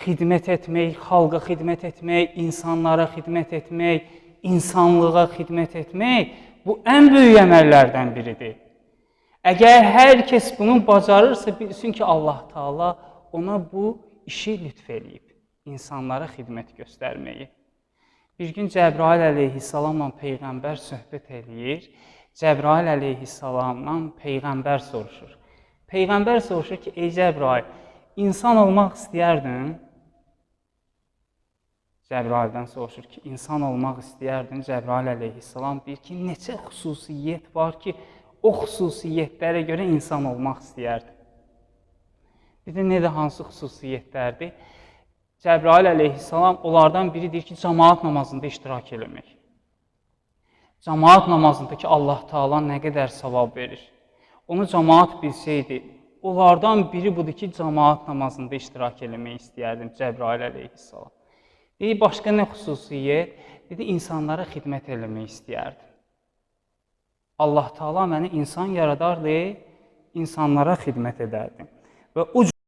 Xidmət etmək, xalqa xidmət etmək, insanlara xidmət etmək, insanlığa xidmət etmək bu ən böyük əməllərdən biridir. Əgər hər kəs bunu bacarırsa, bilsin ki, Allah Taala ona bu işi lütf eləyib, insanlara xidmət göstərməyi. Bir gün Cəbrail əleyhissalamla peyğəmbər söhbət eləyir. Cəbrail əleyhissalamla peyğəmbər soruşur. Peyğəmbər soruşur ki, ey Cəbrail, insan olmaq istəyərdin? Cəbraildən soruşur ki, insan olmaq istəyərdin? Cəbrail əleyhissalam deyir ki, neçə xüsusiyyət var ki, o xüsusiyyətlərə görə insan olmaq istəyərdim. Dedi, nədir, hansı xüsusiyyətlərdir? Cəbrail əleyhissalam onlardan biri deyir ki, camaat namazında iştirak eləmək. Camaat namazında ki, Allah Taala nə qədər savab verir. Onu camaat bilsəydi, onlardan biri budur ki, camaat namazında iştirak eləmək istəyərdim Cəbrail əleyhissalam. Deyir, başqa nə xüsusiyyət? Dedi, insanlara xidmət eləmək istəyərdim. Allah Taala məni insan yaradardı, insanlara xidmət edərdim. Və o